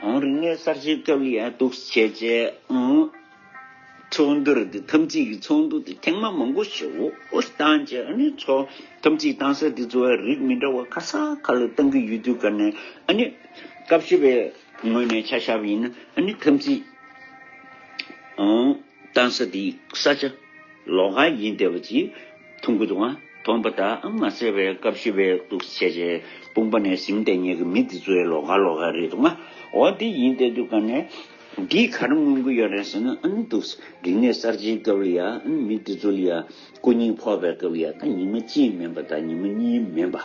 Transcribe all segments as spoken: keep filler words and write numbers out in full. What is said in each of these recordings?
ཨང་རིག་གནས་གསར་བརྗེའི་སྐབས་ལ་ཡང་འདུག་བྱས་བྱས་ཨང་། ཚོགས་འདུར་འདི་འཐབ་འཛིང་གི་ཚོགས་འདུ་དེ་ཐེངས་མ་མང་པོ་ཞེ་པོ་བཏང་བྱས། ཨ་ནི་ཚོགས་འཐབ་འཛིང་བཏང་ས་དེ་ཚོ་རིགས་མི་འདྲ་བ་ག་ས་ག་ལ་བཏང་གི་ཡོད་དུས་ག་ནས། ཨ་ནི་བཀའ་བཞི་པའི་ངོས་ནས་ཆ་བཞག་པ་ཡིན་ན། ཨ་ནི་འཐབ་འཛིང་ཨང་བཏང་ས་དེ་ས་ཆ་ལོགས་ཀ་ཡིན་བསྡད་པ་ཅིག་མཐོང་གི་འདུག་ཨ། མཐོང་པ་དང་མ་ཟད་པའི་སྐབས་ཤིག་པའི་འདུག་བྱས་བྱས་དཔུང་པ་ནས་ཟིན་བསྡད་མཁན་གྱི་མི་དེ་ཚོའི་ལོགས་ཀ་ལོགས་ཀ་རེད་འདུག་ཨ། འོ་དེ་ཡིན་བསྡད་དུས་ག་ནས་འདིས་ག་རེ་མངོན་གྱི་ཡོད་རེད་ཟེར་ན། ཨ་ནི་འདུག་རིག་གནས་གསར་བརྗེའི་སྐབས་ལ་ཡ། ཨ་ནི་མི་དེ་ཚོ་ལ་ཡ་སྐུ་ཉིད་ཕོག་པའི་སྐབས་ལ་ཡ། ད་ཉི་མ་གཅིག་མིན་པ་དང་ཉི་མ་གཉིས་མིན་པ།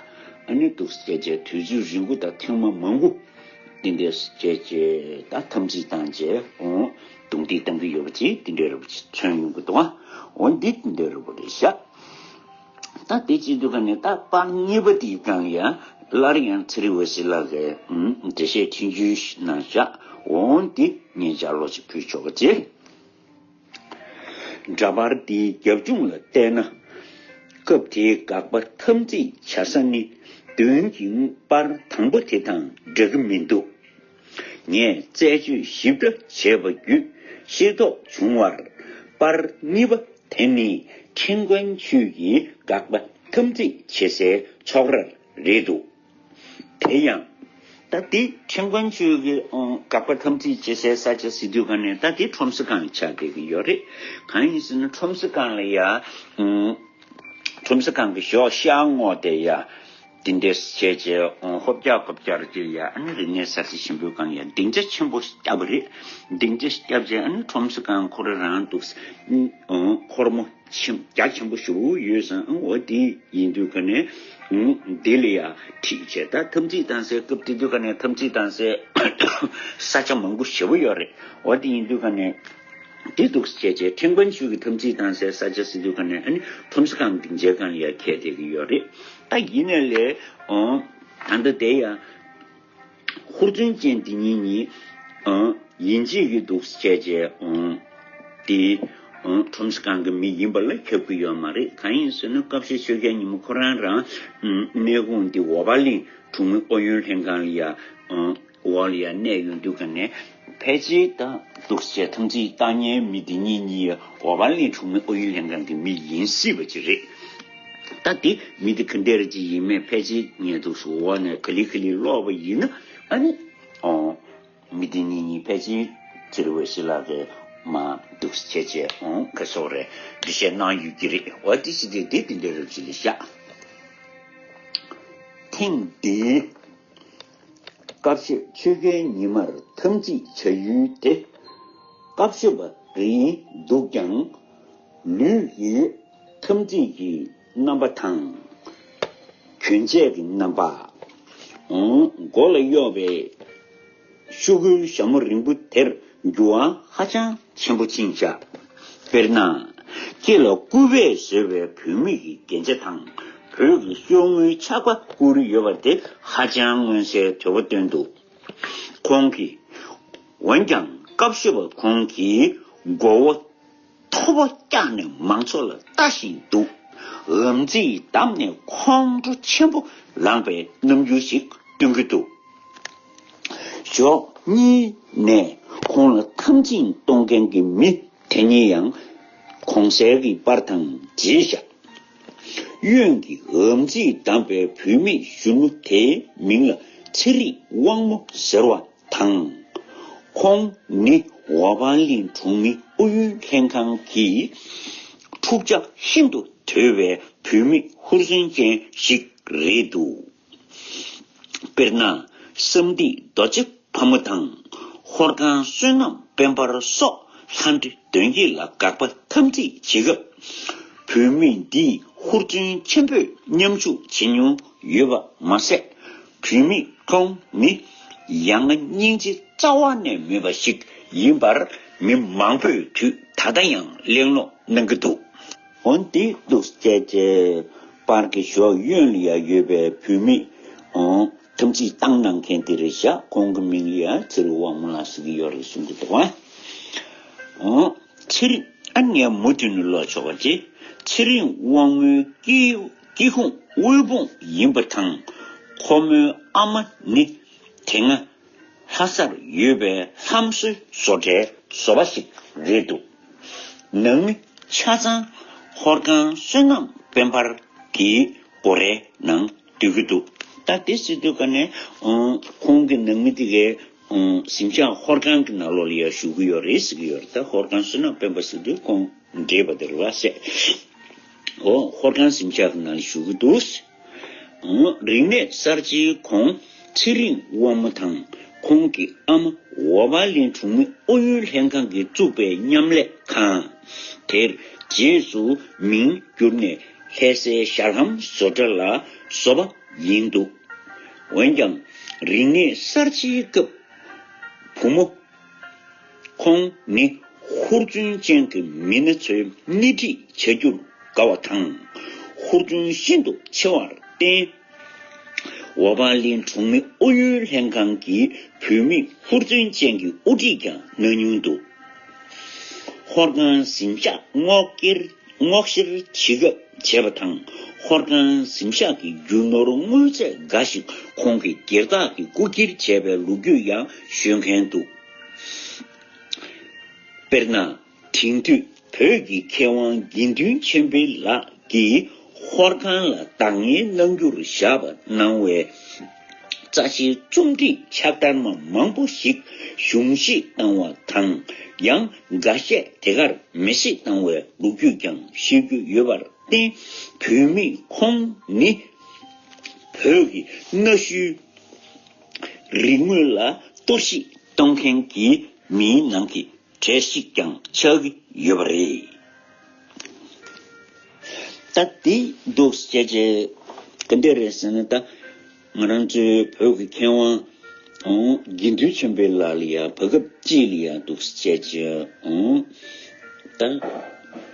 ཨ་ནི་འདུག་བྱས་བྱས་དུས་ཚོད་རིང་པོ་དང་ཐེངས་མ་མང་པོ་དེ་འདྲས་བྱས་བྱས་ད་འཐབ་འཛིང་བཏང་བྱས། འོང་རྡུང་རྡེག་བཏང་གི་ཡོད་པ་ཅིག་དེ་འདྲས་རེད་པ་ཅིག་མཚོན་ཡོང་གི་འདུག་ཨ། འོ་འདི་དེ་འདྲས་རེད་པ་རེད་ཤག་ད་དེ་བྱེད་དུས་ག་ནས་ད་པར་གཉིས་པ་དེའི་སྒང་ཡ་སླར་ཡང་ཚེ་རིང་འོད་ཟེར་ལགས་ཀྱིས་འགྲེལ་བཤད་ཕྲན་བུ་གནང་བཞག་འོང་འདི་ངས་ལྗགས་ཀློག་ཅིག་ཕུལ་ཆོག་ག་ཅེས། འདྲ་པར་འདིའི་རྒྱབ་ལྗོངས་ལ་བལྟས་ན། སྐབས་དེའི་དགག་པ་འཐབ་འཛིང་བྱ་ས་ནི་མདུན་གྱི་པར་དང་པོ་དེ་དང་འདྲ་གི་མི་འདུག་ངས་རྩད་གཅོད་ཞིབ་ཕྲ་བྱས་པ་བརྒྱུད་ཤེས་རྟོགས་བྱུང་བར། པར་གཉིས་པ་དེ་ནི་ཁྲིན་ཀོན་ཆུས་ཀྱི་དགག་པ་འཐབ་འཛིང་བྱེད་སའི་ཚོགས་རར་རེད་འདུག་དེ་ཡང་། ད་འདི་ཁྲིན་ཀོན་ཆུས་ཀྱི་ཨང་དགག་པ་འཐབ་འཛིང་བྱེད་སའི་ས་ཆ་ཟེར་དུས་ག་ནས་ད་འདི་ཁྲོམ་ས་སྒང་ཆགས་བསྡད་ཀྱི་ཡོད་རེད། གང་ཡིན་ཟེར་ན་ཁྲོམ་ས་སྒང་ལ་ཡ། ཨང་། ཁྲོམ་ས་སྒང་གི་གཞོགས་ཤར་ངོས་དེ་ཡ། དེ་འདྲས་བྱས་བྱས་ཨང་ཧོབ་རྒྱག་ཧོབ་རྒྱག་རེད་ཡ། ཨ་ནི་རིག་གནས་གསར་བརྗེ་ཆེན་པོའི་སྒང་ཡ་སྡིངས་ཆ་ཆེན་པོ་བརྒྱབ་པ་རེད། སྡིངས་ཆ་བརྒྱབ་བྱས་ཨ་ནི་ཁྲོམ་ས་སྒང་ཁོ་རང་རང་འདུག་ཨང་སྒོར་མོ་ཆེན་རྒྱ་ཆེན་པོ་ཞེ་པོ་ཡོད་ཙང་། ཨང་འོ་དེ་ཡིན་དུས་ག་ནས་ཨང་འདི་ལ་ཡ་ཁྲིད་བྱས། ད་འཐབ་འཛིང་བཏང་སའི་སྐབས་དེ་དུས་ག་ནས་འཐབ་འཛིང་བཏང་སའི་ས་ཆ་མང་པོ་ཞེ་པོ་ཡོད་རེད། འོ་དེ་ཡིན་དུས་ག་ནས་དེ་འདུག་སེ་བྱས་བྱས་ཁྲེང་ཀོན་ཆུས་ཀྱི་འཐབ་འཛིང་བཏང་སའི་ས་ཆ་ཟེར་དུས་ག་ནས་ཨ་ནི་ཁྲོམ་ས་སྒང་སྡིངས་ཆའི་སྒང་ལ་ཡ་འཁེལ་བསྡད་ཀྱི་ཡོད་རེད། ད་ཡིན་ནའི་ལས་ཨང་ད་ལྟ་དེ་ཡ། ཧུར་བརྩོན་ཅན་འདི་གཉིས་གཉིས། ཨང་། ཡིན་གཅིག་གི་འདུག་སེ་བྱས་བྱས། ཨང་། དེ། ཨང་། ཁྲོམ་ས་སྒང་གི་མི་ཡིན་པ་ལ་ཁྱབ་ཀྱི་ཡོད་མ་རེད། གང་ཡིན་ཟེར་ན་སྐབས་ཤིག་ཆོས་རྒྱལ་ཉི་མ་ཁོ་རང་རང་། ཨང་། གནས་ཁུངས་འདི་འོ་བར་གླིང་གྲོང་མི་ཨུ་ཡོན་ལྷན་ཁང་ལ་ཡ། ཨང་། འོག་ལ་ཡ་གནས་ཡོང་དུས་ག་ནས་ཕལ་ཆེར་ད་འདུག་སེ་བྱས་འཐབ་འཛིང་བཏང་མཁན་མི་འདི་གཉིས་གཉིས་འོ་བར་གླིང་གྲོང་མི་ཨུ་ཡོན་ལྷན་ཁང་གི་མི་ཡིན་སྲིད་པ་ཅིག་རེད། ད་དེ་མི་དེ་ག་འདྲ་ཅིག་ཡིན་མིན་ཕལ་ཆེར་ངས་འདུག་སེ་འོག་ནས་ག་ལེ་ག་ལེ་ཀློག་པ་ཡིན་ན། ཨ་ནི། ཨོ། མི་དེ་གཉིས་གཉིས་ཕལ་ཆེར་ཚེ་རིང་འོད་ཟེར་ལགས་ཀྱིས་མར་འདུག་སེ་བྱས་བྱས་ཨང་ག་སོགས་རེད་འགྲེལ་བཤད་གནང་ཡོད་ཀྱི་རེད། འོ་དེ་ཅི་སྟེ་དེ་དེ་འདྲ་རབ་ཅིག་ལ་བཞག་ཐེངས་འདིའི་སྐབས་ཤིག་ཆོས་རྒྱལ་ཉི་མར་འཐབ་འཛིང་བྱ་ཡུལ་དེ་སྐབས་ཤིག་པ་རེད་འདུག་ཀྱང་། ལུས་ཀྱི་འཐབ་འཛིང་གི་རྣམ་པ་དང་། གྱོན་ཆས་ཀྱི་རྣམ་པ། ཨང་། མགོ་ལ་གཡོགས་པའི་ཤོག་གུའི་ཞྭ་མོ་རིང་པོ་དེར་འགྱུར་བ་ཧ་ཅང་ཆེན་པོ་ཕྱིན་བཞག་དཔེར་ན། སྐེ་ལ་སྐུད་པས་བཟོས་པའི་བུད་མེད་ཀྱི་རྒྱན་ཆ་དང་བོད་ཀྱི་ཤོག་ངོས་ཆག་པ་བསྐུར་ཡོད་པ་དེ་ཧ་ཅང་མངོན་གསལ་དོད་པོ་སྟོན་འདུག་ཁོང་གིས། འོན་ཀྱང་སྐབས་ཤིག་པ་ཁོང་གིས་མགོ་བོ་མཐོ་པོ་བཀྱགས་ནས་མང་ཚོགས་ལ་ལྟ་བཞིན་འདུག་འོ་རྩེད་བསྡམས་ནས་ཁོང་ཁྲོ་ཆེན་པོ་ལངས་པའི་རྣམ་འགྱུར་ཞིག་སྟོན་གྱི་འདུག་ཕྱོགས་གཉིས་ནས་ཁོང་ལ་འཐབ་འཛིང་གཏོང་མཁན་གྱི་མི་དེ་གཉིས་ཡང་གོང་གསལ་གྱི་པར་དང་བརྗེས་བཞག་གཡོན་གྱི་འོ་རྩེད་བསྡམས་པའི་བུད་མེད་གཞོན་ནུ་དེའི་མིང་ལ་ཚེ་རིང་དབང་མོ་ཟེར་བ་དང་། ཁོང་ནི་འོ་བར་གླིང་གྲོང་མི་ཨུ་ཡོན་ལྷན་ཁང་གི་འཁྲུག་ཆ་ཤིན་ཏུ་དོད་པའི་བུད་མེད་ཧུར་བརྩོན་ཅན་ཞིག་རེད་འདུག་དཔེར་ན། བསམ་སྡིངས་རྡོ་རྗེ་ཕག་མོ་དང་། ཧོར་ཁང་བསོད་ནམས་དཔལ་འབར་སོགས་ལྷ་འདྲེ་གདོན་བགེགས་ལ་དགག་པ་འཐབ་འཛིང་བྱེད་སྐབས། བུད་མེད་འདིས་ཧུར་བརྩོན་ཆེན་པོས་མཉམ་ཞུགས་བྱེད་མྱོང་ཡོད་པ་མ་ཟད། བུད་མེད་ཁོང་ནི་ཡ་ང་སྙིང་རྗེ་རྩ་བ་ནས་མེད་པ་ཞིག་ཡིན་པར་མི་མང་པོས་དུས་ད་ལྟ་ཡང་གླེང་སློང་གནང་གི་འདུག་འོན་ཏེ་འདུག་སྐད་ཆའི་པར་གྱི་གཞོགས་གཡོན་ལ་ཡ་ཡོད་པའི་བུད་མེད་འོང་འཐབ་འཛིང་བཏང་གནང་མཁན་དེ་རེད་ཤག་ཁོང་གི་མིང་ལ་ཡ་ཚེ་རིང་དབང་མོ་ལགས་ཟེར་གྱི་ཡོད་རེད་གསུང་གི་འདུག་ཨ། འོང་ཚེ་རིང་ཨ་ངས་མུ་མཐུད་ནས་ཀློག་ཆོག་པ་ཅི། ཚེ་རིང་དབང་མོའི་སྐྱེས་སྐྱེས་ཁུངས་དབུལ་ཕོངས་ཡིན་པ་དང་། ཁོ་མོའི་ཨ་མ་ནི་དེ་སྔ་ ལྷ་སར་ཡོད་པའི་ལྷ་མོ་སྲུང་བཟོ་གྲྭའི་བཟོ་པ་ཞིག་རེད་འདུག། ནང་མི་ཆ་ཚང་ཧོར་ཁང་བསོད་ནམས་དཔལ་འབར་གྱི་སྒོ་རའི་ནང་སྡོད་ཀྱི་འདུག། ད་དེ་ཟེར་དུས་ཀ་ནས་ཁོང་གི་ནང་མི་དེ་གའི་གཟིམ་ཤག་ཧོར་ཁང་གི་ནང་ལོགས་ལ་ཡར་བཞུགས་ཀྱི་ཡོད་རེད་ཟེར་གྱི་ཡོད་རེད། ད་ཧོར་ཁང་བསོད་ནམས་དཔལ་འབར་ཟེར་དུས་ཁོང་འདྲེས་པ་དེ་རེད་བ་ཟེར། འོ་ཧོར་ཁང་གཟིམ་ཤག་གི་ནང་ལ་བཞུགས་ཀྱི་འདུག། རིག་གནས་གསར་བརྗེའི་གོང་ཚེ་རིང་དབང་མོ་དང་ཁོང་གི་ཨ་མ་འོ་བ་གླིང་གྲོང་མི་ཨུ་ཡོན་ལྷན་ཁང་གིས་བཙུགས་པའི་མཉམ་ལས་ཁང་དེར་རྗེས་སུ་མིང་བསྒྱུར་ནས་ལྷ་སའི་ཞྭ་ལྷམ་བཟོ་གྲྭ་ལ་བཟོ་པ་ཡིན་འདུག། འོན་ཀྱང་རིག་གནས་གསར་བརྗེའི་སྐབས་བུ་མོ་ཁོང་ནི་ཧུར་བརྩོན་ཅན་གྱི་མི་སྣ་ཚོའི་སྣེ་ཁྲིད་བྱ་རྒྱུར་དགའ་བ་དང་། ཧུར་བརྩོན་ཤིན་ཏུ་ཆེ་བར་བརྟེན། འོ་བ་གླིང་གྲོང་མི་ཨུ་ཡོན་ལྷན་ཁང་གིས་བུད་མེད་ཧུར་བརྩོན་ཅན་གྱི་དབུ་ཁྲིད་ཀྱང་གནང་མྱོང་འདུག། ཧོར་ཁང་གཟིམ་ཤག་སྔོག་བཤེར་སྔོག་བཤེར་བྱེད་སྐབས་བྱས་པ་དང་། ཧོར་ཁང་གཟིམ་ཤག་གི་རྒྱུ་ནོར་དངོས་རྫས་འགའ་ཞིག་ཁོང་གིས་སྒེར་བདག་གིས་རྐུ་འཁྱེར་བྱས་པའི་ལོ་རྒྱུས་ཡང་ཤོད་མཁན་འདུག། དཔེར་ན། དེང་དུས་བོད་ཀྱི་མཁས་དབང་དགེ་འདུན་ཆོས་འཕེལ་ལགས་ཀྱིས་ཧོར་ཁང་ལ་བདག་གཉེར་གནང་རྒྱུར་བཞག་པ་གནང་བའི་རྩ་ཆེའི་རྩོམ་སྒྲིག་ཕྱག་བསྟར་མ་མང་པོ་ཞིག་གཞུང་བཞེས་བཏང་བ་དང་། ཡང་འགའ་ཤས་དེ་གར་མེ་བསྲེགས་བཏང་བའི་ལོ་རྒྱུས་ཀྱང་ཤེས་རྒྱུ་ཡོད་པར་བརྟེན། བུད་མེད་ཁོང་ནི་བོད་ཀྱི་གནའ་ཤུལ་རིག་དངོས་ལ་གཏོར་བཤིག་གཏོང་མཁན་གྱི་མིའི་ནང་གི་གྲས་ཤིག་ཀྱང་ཆགས་ཀྱི་ཡོད་པ་རེད། ད་དེ་འདུག་སེ་བྱས་བྱས་ག་འདྲ་རེད་ཟེར་ན། ད་ང་རང་ཚོའི་བོད་ཀྱི་མཁས་དབང་དགེ་འདུན་ཆོས་འཕེལ་ལགས་ལ་ཡ་བར་སྐབས་གཅིག་ལ་ཡ་འདུག་སེ་བྱས་བྱས་ད་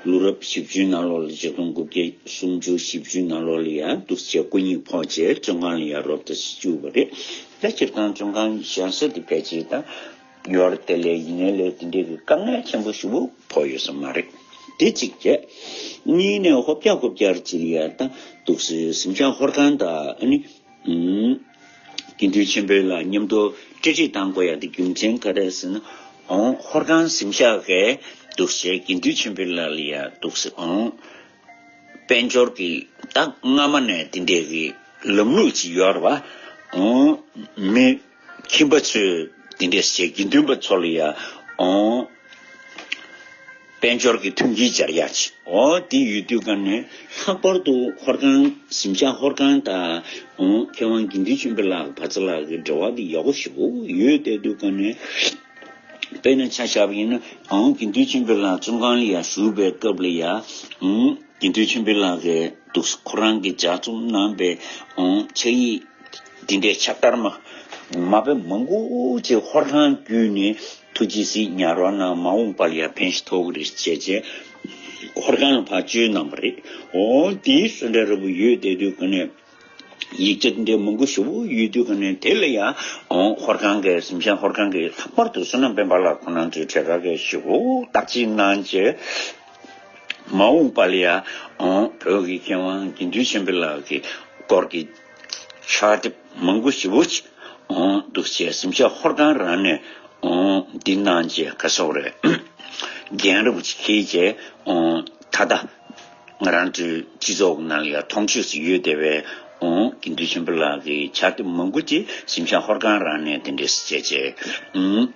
ལོ་རབས་བཞི་བཅུའི་ནང་ལོགས་ལ་ཆིག་སྟོང་དགུ་བརྒྱ་སུམ་ཅུ་བཞི་བཅུའི་ནང་ལོགས་ལ་ཡ་འདུག་སེ་བྱས་སྐུ་ཉིད་ཕོག་བྱས་བཙོན་ཁང་ལ་ཡ་རོབ་ཏུ་བཅུག་པ་རེད། ད་སྤྱིར་བཏང་བཙོན་ཁང་བཞག་ས་དེ་ཕལ་ཆེར་ད་ཡོད་རེད། དེ་ལས་ཡིན་ནའི་ལས་དེ་འདྲའི་གི་དཀའ་ངལ་ཆེན་པོ་ཞེ་པོ་ཕོག་ཡོད་ས་མ་རེད། དེ་གཅིག་བྱས། གཉིས་ནས་ཧོབ་རྒྱག་ཧོབ་རྒྱག་ཅིག་ལ་ཡ་ད་འདུག་སེ་གཟིམ་ཤག་ཧོར་ཁང་དང་ཨ་ནི་དགེ་འདུན་ཆོས་འཕེལ་ལགས་མཉམ་དུ་འབྲེལ་འདྲིས་བཏང་དགོས་ཡ་དེ་རྒྱུ་མཚན་ག་རེ་ཟེར་ན། ཨོང་ཧོར་ཁང་གཟིམ་ཤག་གིས་འདུག་སེ་དགེ་འདུན་ཆོས་འཕེལ་ལགས་ལ་ཡ་འདུག་སེ་ཨོང་དཔལ་འབྱོར་གྱི་ད་སྔ་མ་ནས་དེ་འདྲའི་གི་ལམ་ལུགས་ཅིག་ཡོད་རེད་བ། ཨོང་མི་ཁྱིམ་པ་ཚོས་དེ་འདྲས་བྱས་དགེ་འདུན་པ་ཚོ་ལ་ཡ་ཨོང་དཔལ་འབྱོར་གྱི་མཐུན་རྐྱེན་སྦྱར་ཡག་ཅིག། ཨོ་དེ་ཡོད་དུས་ཀ་ནས་ལྷག་པར་དུ་ཧོར་ཁང་གཟིམ་ཤག་ཧོར་ཁང་དང་ཨོང་མཁས་དབང་དགེ་འདུན་ཆོས་འཕེལ་ལགས་བར་ཙ་ལགས་ཀྱི་འབྲེལ་བ་དེ་ཡག་པོ་ཞེ་པོ་ཡོད་བསྡད་དུས་ཀ་ནས། དཔེར་ན་ཆ་བཞག་པ་ཡིན་ན་ཨང་དགེ་འདུན་ཆོས་འཕེལ་ལགས་བཙོན་ཁང་ལ་ཡང་བཞུགས་པའི་སྐབས་ལ་ཡང་ཨང་དགེ་འདུན་ཆོས་འཕེལ་ལགས་ཀྱིས་འདུག་ཁོ་རང་གིས་ལྗགས་རྩོམ་གནང་པའི་ཨང་ཕྱག་ཡིག་འདི་འདྲའི་ཕྱག་བསྟར་མ་མ་དཔེ་མང་པོ་ཅིག་ཧོར་ཁང་བརྒྱུད་ནས་ཐུགས་རྗེ་གཟིགས་ཉར་རོགས་གནང་། མ་འོངས་པ་ལ་ཡང་ཕན་ཞིག་ཐོགས་ཀྱི་རེད་ཅེས་བྱས་ཧོར་ཁང་ལ་ཕར་བཅོལ་གནང་པ་རེད། འོ་དེའི་བཟོ་འདྲ་ར་བོ་ཡོད་བསྡད་དུས་ཀ་ནས། ཡིག་ཆ་འདི་འདྲའི་མང་པོ་ཞེ་པོ་ཡོད་དུས་ཀ་ནས་དེ་ལ་ཡང་ཨོ་ཧོར་ཁང་གི་གཟིམ་ཤག་ཧོར་ཁང་གི་ལྷག་པར་དུ་བསོད་ནམས་དཔལ་འབར་ལགས་ཁོང་རྣམ་ཚོས་གྲལ་ཁ་གི་ཞེ་པོ་བརྟག་དཔྱད་གནང་རྗེས། མ་འོངས་པ་ལ་ཡང་ཨོ་བོད་ཀྱི་མཁས་དབང་དགེ་འདུན་ཆོས་འཕེལ་ལགས་ཀྱི་སྐོར་གྱི་ཕྱག་དེབ་མང་པོ་ཞེ་པོ་ཅིག་ཨོ་འདུག་སེ་གཟིམ་ཤག་ཧོར་ཁང་རང་ནས་ཨོ་འདི་གནང་རྗེས་ག་སོག་རེད། འགན་རུབ་ཅིག་འཁྱེར་རྗེས་ཨོ་ད་ལྟ། ང་རང་ཚོའི་སྤྱི་ཚོགས་ནང་ལ་ཡང་མཐོང་ཆོས་སུ་ཡོད་བསྡད་པའི་ཨོང་དགེ་འདུན་ཆོས་འཕེལ་ལགས་ཀྱི་ཕྱག་དེབ་མང་པོ་ཅིག་གཟིམ་ཤག་ཧོར་ཁང་རང་ནས་དེ་འདྲས་སུ་བྱས་བྱས་ཨུམ་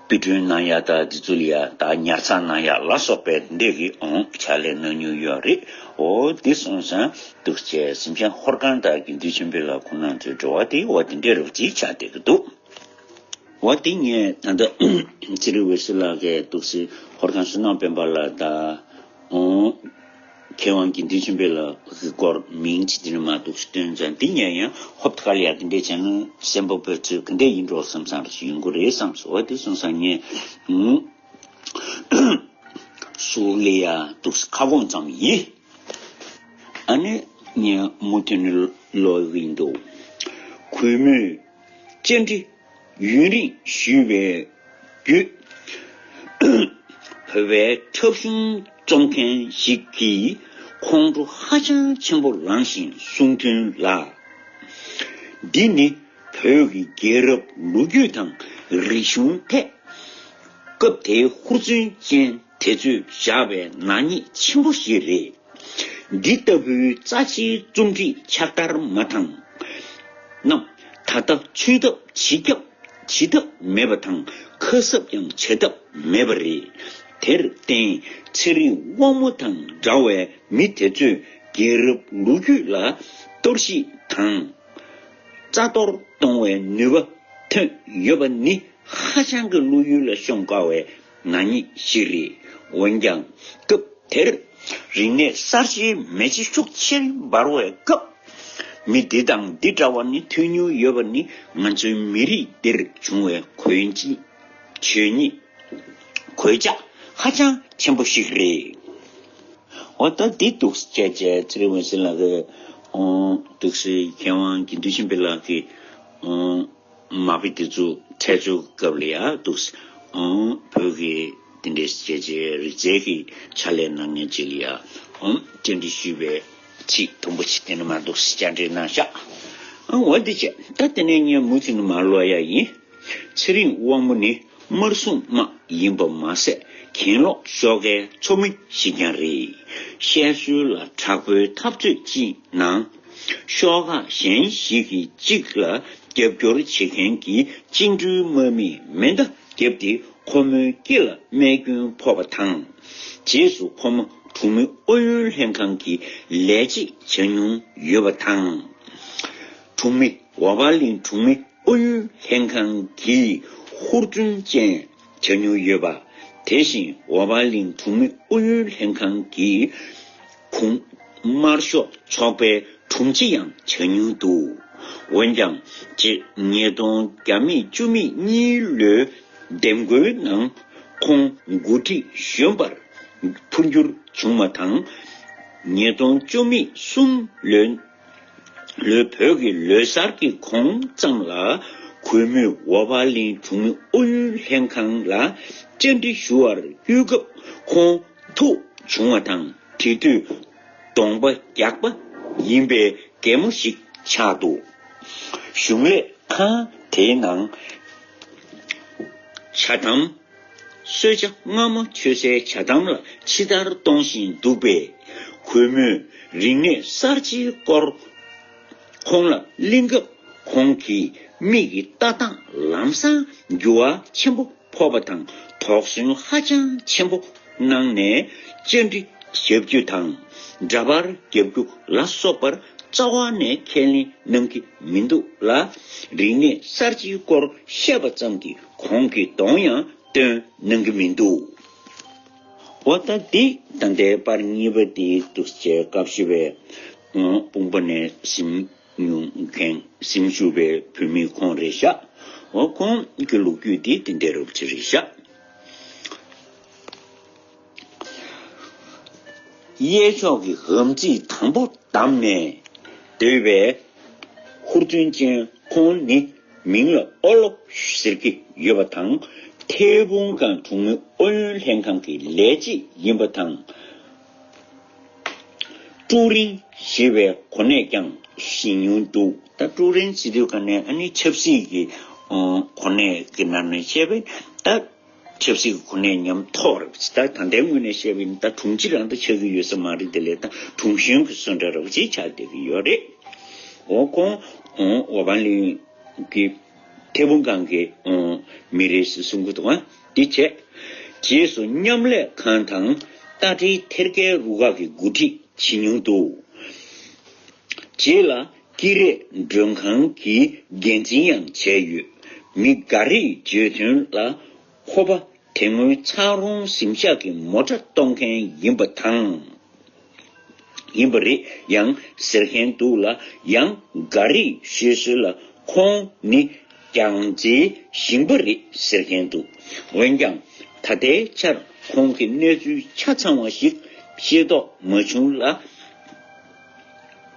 དཔེ་སྐྲུན་གནང་ཡག་དང་དེ་ཚོ་ལ་ཡང་ད་ཉར་ཚགས་གནང་ཡག་ལ་སོགས་པའི་དེ་འདྲས་ཀྱི་ཨོང་ཕྱག་ལས་གནང་མྱོང་ཡོད་རེད། འོ་དེ་སོང་ཙང་འདུག་སེ་གཟིམ་ཤག་ཧོར་ཁང་དང་དགེ་འདུན་ཆོས་འཕེལ་ལགས་ཁོང་རྣམ་ཚོའི་འབྲེལ་བ་དེ་འོ་དེ་འདྲས་རུ་ཅིག་ཆགས་བསྡད་ཀྱི་འདུག། འོ་དེ་ངས་ད་ལྟ་ཚེ་རིང་འོད་ཟེར་ལགས་ཀྱིས་འདུག་སེ་ཧོར་ཁང་བསོད་ནམས་དཔལ་འབར་ལགས་དང་། ཨོ། མཁས་དབང་དགེ་འདུན་ཆོས་འཕེལ་ལགས་ཀྱི་སྐོར་མིང་ཅིག་དེ་ནས་མར་འདུག་སེ་བཏོན་ཙང་། འདི་ངས་ཡང་ཧོབ་ཏེ་ག་ལ་ཡ་དེ་འདྲས་བྱས་ན་གསན་པ་པོ་ཚོས་ག་འདྲས་ཡིན་འགྲོ་བསམ་བསམ་ཞིག་ཡོང་གི་རེད་བསམ་སོང་། འོ་དེ་སོང་ཙང་ངས་ཨུ་ཟུར་ལ་ཡ་འདུག་སེ་ཁ་སྐོང་ཙམ་ཡིན། ཨ་ནི་ངས་མུ་མཐུད་ནས་ཀློག་གི་ཡིན་འདུག། གུས་མོས་བཅར་འདྲི་ཡུན་རིང་ཞུས་པའི་བརྒྱུད། བོད་པའི་འཁྲབ་གཞུང་རྩོམ་མཁན་ཞིག་གིས་ཁོང་ཁྲོ་ཧ་ཅང་ཆེན་པོ་ལངས་ཤིང་གསུངས་དོན་ལ། འདི་ནི་ བོད་ཀྱི་རྒྱལ་རབས་ལོ་རྒྱུས་དང་རིག་གཞུང་ཐད་སྐབས་དེའི་ཧུར་བརྩོན་ཅན་དེ་ཚོས་བཞག་པའི་ནག་ཉེས་ཆེན་པོ་ཞིག་རེད། འདི་ལྟ་བུའི་རྩ་ཆེའི་རྩོམ་སྒྲིག་ཕྱག་བསྟར་མ་དང་རྣམས་ད་ལྟ་འཚོལ་ཐབས་བྱེད་སྐབས་བྱེད་ཐབས་མེད་པ་དང་ཁ་གསབ་ཀྱང་བྱེད་ཐབས་མེད་པ་རེད། དེར་བརྟེན་ཚེ་རིང་དབང་མོ་དང་འདྲ་བའི་མི་དེ་ཚོས་རྒྱལ་རབས་ལོ་རྒྱུས་ལ་གཏོར་བཤིག་དང་རྩ་གཏོར་གཏོང་བའི་ནུས་པ་ཐོན་ཡོད་པ་ནི་ཧ་ཅང་གི་བློ་ཡུལ་ལ་ཤོང་དཀའ་བའི་ནག་ཉེས་ཤིག་རེད། འོན་ཀྱང་སྐབས་དེར་རིག་གནས་གསར་བརྗེའི་མེ་ལྕེ་ཤུགས་ཆེར་འབར་བའི་སྐབས། མི་འདི་དང་འདི་འདྲ་བ་ནི་ཐོན་མྱོང་ཡོད་པ་ནི་ང་ཚོའི་མི་རིགས་འདིར་བྱུང་བའི་གོད་ཆག་ཆོས་ཉིད། གོད་ཆག་ཧ་ཅང་ཆེན་པོ་ཞིག་རེད། འོ་ད་འདི་འདུག་སེ་བྱས་བྱས་ཚེ་རིང་འོད་ཟེར་ལགས་ཀྱིས་འདུག་སེ་མཁས་དབང་དགེ་འདུན་ཆོས་འཕེལ་ལགས་ཀྱིས་མ་དཔེ་དེ་ཚོ་འཕྲད་ཚུལ་སྐབས་ལ་ཡ་འདུག་སེ་བོད་ཀྱི་དེ་འདྲའི་བྱས་བྱས་རིག་རྩལ་གྱི་ཕྱག་ལས་གནང་མཁན་ཅིག་ལ་ཡ་བཅར་འདྲི་ཞུས་པའི་ཚིག་དུམ་བུ་ཅིག་དེ་ནས་མར་འདུག་སེ་བཅར་འདྲི་གནང་ཤག་འོ་འདི་བྱས་ད་དེ་ནས་ངས་མུ་མཐུད་ནས་མར་ཀློག་ཡ་ཡིན། ཚེ་རིང་དབང་མོ་ནི་དམར་སྲུང་དམག་ཡིན་པ་མ་ཟད་གྱེན་ལོག་ཤོག་ཁའི་ཚོགས་མི་ཞིག་ཀྱང་རེད། བཤད་སྲོལ་ལ་དྲག་པོའི་འཐབ་རྩོད་ཅིག་ནང་ཤོག་ཁག་གཞན་ཞིག་གིས་གཅིག་ལ་རྒྱབ་སྐྱོར་བྱེད་མཁན་གྱི་བཅིངས་འགྲོལ་དམག་མིས་མེ་མདའ་བརྒྱབ་སྟེ་ཁོ་མོའི་དཀྱིལ་ལ་རྨས་སྐྱོན་ཕོག་པ་དང་། རྗེས་སུ་ཁོ་མོ་གྲོང་མི་ཨུ་ཡོན་ལྷན་ཁང་གི་ལས་བྱེད་བྱ་མྱོང་ཡོད་པ་དང་། གྲོང་མི་འོ་བ་གླིང་གྲོང་མི་ཨུ་ཡོན་ལྷན་ཁང་གི་ཧུར་བརྩོན་ཅན་བྱ་མྱོང་ཡོད་པ། དེ་བཞིན་འོ་བ་གླིང་གྲོང་མི་ཨུ་ཡོན་ལྷན་ཁང་གི་གུང་དམར་ཤོག་ཚོགས་པའི་དྲུང་ཆེ་ཡང་བྱ་མྱོང་འདུག་འོན་ཀྱང་སྤྱི་ཉིས་སྟོང་བརྒྱ་མེད་བཅུ་མེད་གཉིས་ལོའི་འདེམས་བསྐོའི་ནང་ཁོང་འགོ་ཁྲིད་གཞོན་པར་འཕོ་འགྱུར་བྱུང་བ་དང་། ཉིས་སྟོང་བཅུ་མེད་གསུམ་ལོའི་ལོའི་བོད་ཀྱི་ལོ་གསར་གྱི་གོང་ཙམ་ལ་གུས་མོས་འོ་བ་གླིང་གྲོང་མི་ཨུ་ཡོན་ལྷན་ཁང་ལ་བཅར་འདྲི་ཞུ་བར་བསྐྱོད་སྐབས་ཁོང་ཐུག་བྱུང་བ་དང་དེ་དུས་གདོང་པ་རྒྱགས་པ་ཡིན་པའི་རྒན་མོ་ཞིག་ཆགས་འདུག་གཞུང་ལས་ཁང་དེའི་ནང་ཇ་དམ། གསོལ་ཇ་མངར་མོ་མཆོད་སའི་ཇ་དམ་ལ་ཕྱི་བདར་གཏོང་བཞིན་འདུག་པས། གུས་མོས་རིག་གནས་གསར་བརྗེའི་སྐོར་ཁོང་ལ་གླེང་སྐབས་ཁོང་གི་མིག་གི་ལྟ་སྟངས་ལམ་སང་འགྱུར་བ་ཆེན་པོ་ཕོག་པ་དང་དོགས་ཟོན་ཧ་ཅང་ཆེན་པོ་གནང་ནས་བཅར་འདྲི་ཞབས་ཞུ་དང་འདྲ་པར་རྒྱབ་སྐྱོར་ལ་སོགས་པར་རྩ་བ་ནས་ཁས་ལེན་གནང་གི་མི་འདུག་ལ། རིག་གནས་གསར་བརྗེའི་སྐོར་བཤད་པ་ཙམ་གྱིས་ཁོང་གི་གདོང་ཡང་སྟོན་གནང་གི་མི་འདུག་འོ་ད་འདི་ད་ལྟའི་པར་གཉིས་པ་འདི་འདུག་ཅེས་སྐབས་ཤིག་པའི་དཔུང་པ་ནས་གཟིམ་མྱོང་མཁན་གཟིམ་བཞུགས་པའི་བུད་མེད་ཁོང་རེད་ཤག་འོ་ཁོང་གི་ལོ་རྒྱུས་འདི་དེ་འདྲའི་རོབ་ཅིག་རེད་ཤག་གཡས་ཕྱོགས་ཀྱི་འམ་རྩིས་དང་པོ་བདམས་ནས་སྡོད་པའི་ཧུར་བརྩོན་ཅན་ཁོང་ནི་མིང་ལ་ཨོ་ལོ་ཟེར་གྱི་ཡོད་པ་དང་། ཐའེ་ཝུན་སྒང་གྲོང་མི་ཨུ་ཡོན་ལྷན་ཁང་གི་ལས་བྱེད་ཡིན་པ་དང་། ཀྲུའུ་རིན་ཞེས་པའི་གོ་གནས་ཀྱང་བཞེས་མྱོང་འདུག་ད་ཀྲུའུ་རིན་ཟེར་དུས་ག་ནས་ཨ་ནི་ཆབ་སྲིད་ཀྱི་གོ་གནས་ཀྱི་ནང་ནས་བཤད་པས་ད། ཆབ་སྲིད་ཀྱི་གོ་གནས་ཉམས་ཐོག་རེད་པ་ཅིག་ད་ད་ལྟའི་ངོས་ནས་བཤད་པ་ཡིན་ན་ད་དྲུང་ཆེ་རང་ད་ཆགས་ཀྱི་ཡོད་ས་མ་རེད། དེ་ལས་ད་དྲུང་གཞོན་གྱི་བཟོ་འདྲ་རེད་པ་ཅིག་ཆགས་བསྡད་ཀྱི་ཡོད་རེད། འོ་ཁོང་འོ་བ་གླིང་གི་ཐའེ་ཝུན་སྒང་གི་མི་རེད་ཟེར་གསུང་གི་འདུག་ཨ་འདི་བྱས། རྗེས་སུ་མཉམ་ལས་ཁང་དང་ཏ་ཏྲིའི་ཐེར་ཀའི་རུ་ཁག་གི་འགོ་ཁྲིད་བྱེད་མྱོང་འདུག་རྗེས་ལ་ཀི་རེ་མགྲོན་ཁང་གི་འགན་འཛིན་ཡང་བྱས་ཡོད། མི་འགའ་རེས་བརྗོད་དོན་ལ་ཁོ་པ་དེ་སྔོན་ཚ་རོང་གཟིམ་ཤག་གི་མོ་ཊ་གཏོང་མཁན་ཡིན་པ་དང་། ཡིན་པ་རེད་ཡང་ཟེར་མཁན་འདུག་ལ། ཡང་འགའ་རེས་ཤོད་སྲོལ་ལ་ཁོང་ནི་རྒྱལ་རྩེའི་ཞིང་པ་རེད་ཟེར་མཁན་འདུག་འོན་ཀྱང་ད་ལྟའི་ཆར་ཁོང་གི་གནས་ཚུལ་ཆ་ཚང་བ་ཞིག་ཤེས་རྟོགས་མ་བྱུང་ལ།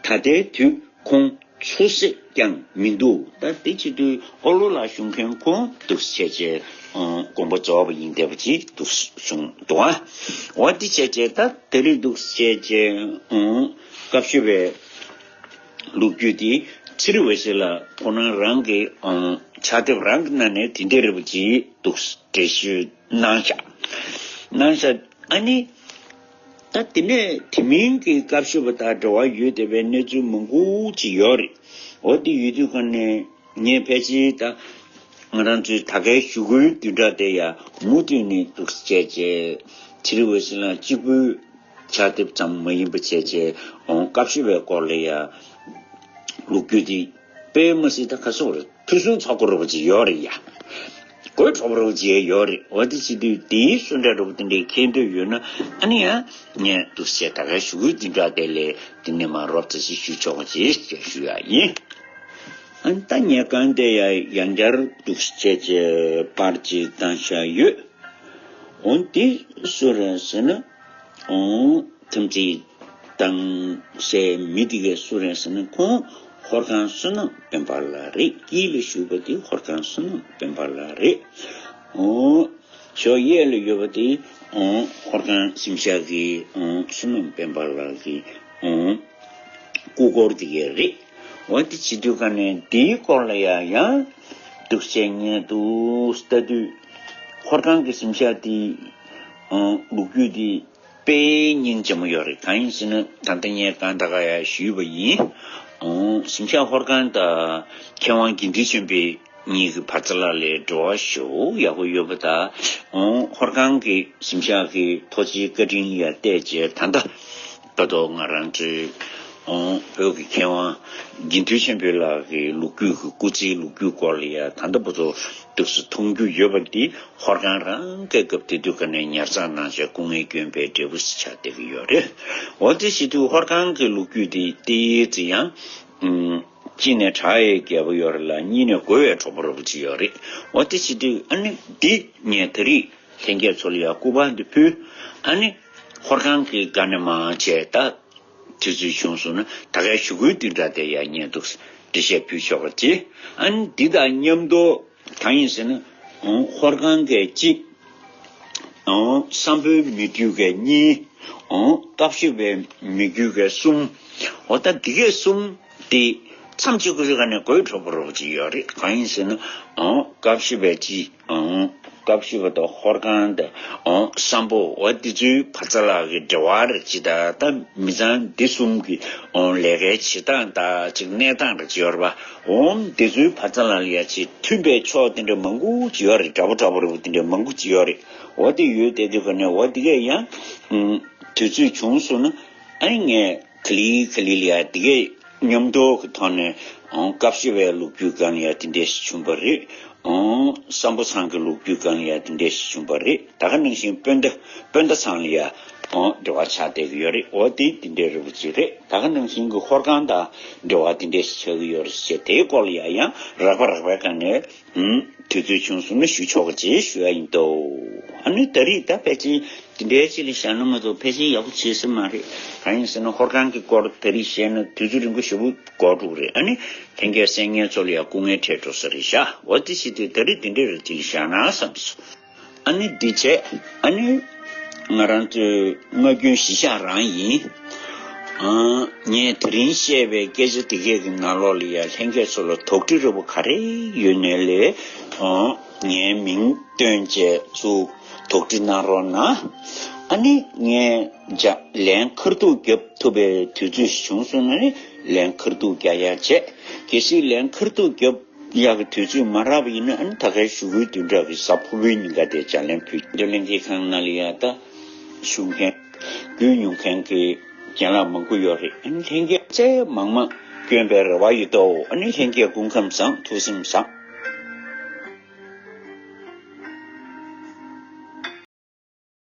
ད་ལྟའི་དུས་ཁོང་ཚོ་སྲིད་ཀྱང་མི་འདུག་ད་དེ་བྱེད་དུས་ཨོ་ལོ་ལ་ཞུ་མཁན་ཁོང་འདུག་སེ་བྱས་བྱས་དགོངས་པ་རྫོགས་པ་ཡིན་བསྡད་པ་ཅིག་འདུག་གསུངས་འདུག་ཨ། འོ་དེ་བྱས་བྱས་ད་དེ་རིང་འདུག་སེ་བྱས་བྱས་སྐབས་ཤོད་པའི་ལོ་རྒྱུས་དེ་ ཚེ་རིང་འོད་ཟེར་ལགས་ཁོ་རང་རང་གི་ཕྱག་དེབ་རང་གི་ནང་ནས་དེ་འདྲའི་རེ་བ་ཅིག་འདུག་འགྲེལ་བཤད་གནང་ཤག་གནང་ཤག་ཨ་ནི། ད་དེ་ནས་དེ་མིན་གྱི་བཀའ་ཤོག་པ་དང་འབྲེལ་བ་ཡོད་བསྡད་པའི་གནས་ཚུལ་མང་པོ་ཅིག་ཡོད་རེད། འོ་དེ་ཡོད་དུས་ག་ནས་ངས་ཕལ་ཆེར་ད་ང་རང་ཚོའི་ད་གའི་ཞུ་སྐུལ་བདུན་ཕྲག་དེ་ཡང་མུ་མཐུད་ནས་འདུག་བྱས་བྱས་ཚེ་རིང་འོད་ཟེར་ལགས་གཅིག་པུའི་ཕྱག་དེབ་ཙམ་མ་ཡིན་པ་བྱས་བྱས་འོང་བཀའ་ཤོག་པའི་སྐོར་ལ་ཡང་ལོ་རྒྱུས་དེ་དཔེ་མ་སྲིད་ད་ག་སོག་རེད། ཕུན་སུམ་ཚོགས་པ་རུ་བ་ཅིག་ཡོད་རེད་ཡ། དགོད་བྲོ་བ་རུ་བ་ཅིག་ཡོད་རེད། འོ་དེ་བྱེད་དུས་དེའི་སུ་འདྲ་རུ་བ་དེ་འདྲའི་ཁྱེད་འདོད་ཡོད་ན་ཨ་ནི་ཡང་ངས་འདུག་སེ་ད་གའི་ཞུ་སྐུལ་འདི་འདྲ་དེ་ལས་དེ་ནས་མ་རོབ་ཙམ་ཞིག་ཞུ་ཆོག་པ་ཅིག་ཞུ་ཡ་ཡིན། ཨ་ནི་ད་ངས་གང་དེ་ཡ་ཡང་བསྐྱར་འདུག་སེ་བྱས་བྱས་པར་ཅིག་བཏང་བཞག་ཡོད། འོ་དེ་སུ་རེད་ཟེར་ན། འོ་ཐམས་ཅད་དང་སའི་མི་དེ་གས་སུ་རེད་ཟེར་ན་ཁོང་ཧོར་ཁང་བསོད་ནམས་དཔལ་འབར་ལགས་རེད། དཀྱིལ་ལ་བཞུགས་པ་དེ་ཧོར་ཁང་བསོད་ནམས་དཔལ་འབར་ལགས་རེད། འོ་ཕྱོགས་གཡས་ལ་ཡོད་པ་དེ་འོ་ཧོར་ཁང་གཟིམ་ཤག་གི་འོ་བསོད་ནམས་དཔལ་འབར་ལགས་ཀྱི་འོ་སྐུ་འཁོར་དེ་གས་རེད། འོ་དེ་བྱེད་དུས་ག་ནས་དེའི་སྐོར་ལ་ཡང་ཡང་འདུག་བྱས་ངས་འདུག་ལྟ་དུས་ཧོར་ཁང་གི་གཟིམ་ཤག་དེ་འོ་ལོ་རྒྱུས་དེ་དཔེ་སྙིང་རྗེ་མོ་ཡོད་རེད། གང་ཡིན་ཟེར་ན་ད་ལྟ་ངས་གང་ད་ག་ཡ་ཞུས་པ་ཡིན། ཨོ་གཟིམ་ཤག་ཧོར་ཁང་དང་མཁས་དབང་དགེ་འདུན་ཆོས་འཕེལ་གཉིས་ཀྱི་བར་ཙ་ལ་ལས་འབྲེལ་བ་ཞེ་པོ་ཡག་པོ་ཡོད་པ་དང་། ཨོ་ཧོར་ཁང་གི་གཟིམ་ཤག་གི་ཐུགས་རྗེའི་བཀའ་དྲིན་ལ་ཡ་བརྟེན་བྱས་ད་ལྟ་ད་དུང་ང་རང་ཚོའི་ཨོ་བོད་ཀྱི་མཁས་དབང་དགེ་འདུན་ཆོས་འཕེལ་ལགས་ཀྱི་ལོ་རྒྱུས་ཀྱི་སྐུ་ཚེའི་ལོ་རྒྱུས་སྐོར་ལ་ཡ་ད་ལྟ་བར་དུ་འདུག་སེ་མཐོང་རྒྱུ་ཡོད་པ་འདི་ཧོར་ཁང་རང་གི་སྐབས་དེ་དུས་ཀ་ནས་ཉར་ཚགས་གནང་བྱས་སྐུ་ངལ་བསྐྱོན་པའི་འབྲས་བུ་ཞིག་ཆགས་བསྡད་ཀྱི་ཡོད་རེད། འོ་དེ་བྱེད་དུས་ཧོར་ཁང་གི་ལོ་རྒྱུས་དེ་ཏོག་ཙམ་ཡང་ཨུམ་གཅིག་ནས་གྲགས་ཡས་རྒྱས་པོ་ཡོད་རེད་ལ་གཉིས་ནས་དགོད་པའི་གྲོགས་པོ་རོ་པོ་ཅིག་ཡོད་རེད། འོ་དེ་བྱེད་དུས་ཨ་ནི་འདི་ངས་ད་རེས་ལྷན་རྒྱས་ཚོ་ལ་ཡང་སྐུ་པར་འདི་ཕུལ། ཨ་ནི་ཧོར་ཁང་གི་དགའ་ནས་མ་བྱས་ད། དུས་ཚོད་བྱུང་སོང་ན་ད་གའི་ཞུ་སྐུལ་བདུན་ཕྲག་དེ་ཡང་ཉན་འདུག་འགྲེལ་བཤད་ཕུལ་ཆོག་པ་ཅི། ཨ་ནི་འདི་དང་མཉམ་དུ་གང་ཡིན་ཟེར་ན། ཧོར་ཁང་གི་གཅིག་ཨོ་སམ་བྷོའི་མི་རྒྱུད་ཀྱི་གཉིས། ཨོ་བཀའ་བཞི་པའི་མི་རྒྱུད་ཀྱི་གསུམ། ཨོ་ད་འདི་གའི་གསུམ་དེ་མཚམས་གཅིག་ཁོ་ཚོའི་ཁ་ནས་དགོད་བྲོ་པོ་རོ་པོ་ཅིག་ཡོད་རེད། གང་ཡིན་ཟེར་ན། ཨོ་བཀའ་བཞི་པའི་གཅིག་ཨང་། བཀའ་བཞི་པ་དང་ཧོར་ཁང་དང་ཨང་། སམ་བྷོ། འོ་འདི་ཚོའི་བར་ཙ་ལ་གི་འབྲེལ་བ་རེད་ཅི་ད་ད་མི་ཚང་འདི་གསུམ་གི་ཨང་ལས་ཀའི་བྱེད་སྟངས་ད་ཅིག་གནས་སྟངས་རེད་ཅི་ཡོད་རེད་པ། འོ་འདི་ཚོའི་བར་ཙ་ལ་ལ་ཡ་ཅིག་མཐུན་པའི་ཕྱོགས་དེ་འདྲ་མང་པོ་ཅིག་ཡོད་རེད། འདྲ་པོ་འདྲ་པོ་རེད་པ། དེ་འདྲ་མང་པོ་ཅིག་ཡོད་རེད། འོ་དེ་ཡོད་དེ་དུས་ག་ནས་འོ་དེ་གས་ཡང་ཨང་དུས་ཚོད་བྱུང་སོང་ན་ཨ་ནི་ངས་ག་ལེ་ག་ལེ་ལ་ཡ་དེ་གས་མཉམ་དུ་གི་ཐོག་ནས་ཨང་བཀའ་བཞི་པའི་ལོ་རྒྱུས་སྒང་ལ་ཡ་དེ་འདྲས་ཞིག་བྱུང་པ་རེད། ཨང་སམ་བྷོ་ཚང་གི་ལོ་རྒྱུས་སྒང་ལ་ཡ་དེ་འདྲས་ཞིག་བྱུང་པ་རེད། ད་ག་ནང་བཞིན་སྤོན་ཟླ་སྤོན་ཟླ་ཚང་ལ་ཡ་ཨང་འབྲེལ་བ་ཆགས་བསྡད་ཀྱི་ཡོད་རེད། འོ་དེ་དེ་འདྲས་རེད་པ་ཅིག་རེད། ད་ག་ནང་བཞིན་གྱི་ཧོར་ཁང་དང་འབྲེལ་བ་དེ་འདྲས་ཞིག་ཆགས་ཀྱི་ཡོད་རེད་ཟེར། དེའི་སྐོར་ལ་ཡ་ཡང་རགས་པ་རགས་པའི་སྒང་ནས་ཨང་དུས་ཚོད་བྱུང་སོང་ན་ཞུ་ཆོག་གི་ཅེས་ཞུ་ཡ་ཡིན་ཏོ། ཨ་ནི་ད་རེས་ད་ཕལ་ཆེར་དེ་འདྲའི་ཅིག་ལ་བཞག་ན་མ་གཏོགས་ཕལ་ཆེར་ཡག་པོ་བྱེད་ས་མ་རེད། གང་ཡིན་ཟེར་ན་ཧོར་ཁང་གི་སྐོར་ད་རེས་བཤད་ན་དུས་ཚོད་རིང་པོ་ཞེ་པོ་འགོར་འགྲོ་གི་རེད། ཨ་ནི་ལྷན་རྒྱས་གསན་མཁན་ཚོ་ལ་ཡང་སྐུ་ངལ་འཕྲད་འགྲོ་ས་རེད་ཤག་འོ་དེ་བྱེད་དུས་ད་རེས་འདི་འདྲ་རེ་ཅིག་བཞག་ན་བསམ་སོང་། ཨ་ནི་འདི་བྱས་ཨ་ནི་ང་རང་ཚོའི་སྔ་རྒྱུན་གཞིས་ཆགས་རང་ཡིན། ཨ་ངས་དེ་རིང་བཤད་པའི་སྐད་ཆ་དེ་གས་ཀྱི་ནང་ལོགས་ལ་ཡང་ལྷན་རྒྱས་ཚོ་ལ་དོགས་འདྲི་རེ་བ་ག་རེ་ཡོད་ནའི་ལས་ཨ་ངའི་མིང་བཏོན་བྱས་ཚུར་དོགས་འདྲི་གནང་རོགས་གནང་། ཨ་ནི་ངས་ལན་ཁ་ཐུག་རྒྱབ་ཐུབ་པའི་དུས་ཚོད་ཞིག་བྱུང་སོང་ན་ནི་ལན་ཁ་ཐུག་རྒྱག་ཡ་བྱས། གལ་སྲིད་ལན་ཁ་ཐུག་རྒྱབ་ཡག་གི་དུས་ཚོད་མ་རག་པ་ཡིན་ན་ཨ་ནི་ད་གའི་ཞུ་སྐུལ་བདུན་ཕྲག་གི་གཟའ་ཕུར་བུའི་ཉིན་ཀ་དེ་ལྗགས་ལན་ཕུལ། འདི་ལྷན་རྒྱས་ཁང་ནང་ལ་ཡ་ད་ཞུ་མཁན་བརྒྱུད་མྱོང་མཁན་གྱི་རྒན་ལགས་མང་པོ་ཡོད་རེད། ཨ་ནི་ལྷན་རྒྱས་ཚོས་མང་མང་བསྐྱོན་པའི་རེ་བ་ཡོད་དོ། ཨ་ནི་ལྷན་རྒྱས་སྐུ་ཁམས་བཟང་། ཐུགས་སེམས་བཟང་།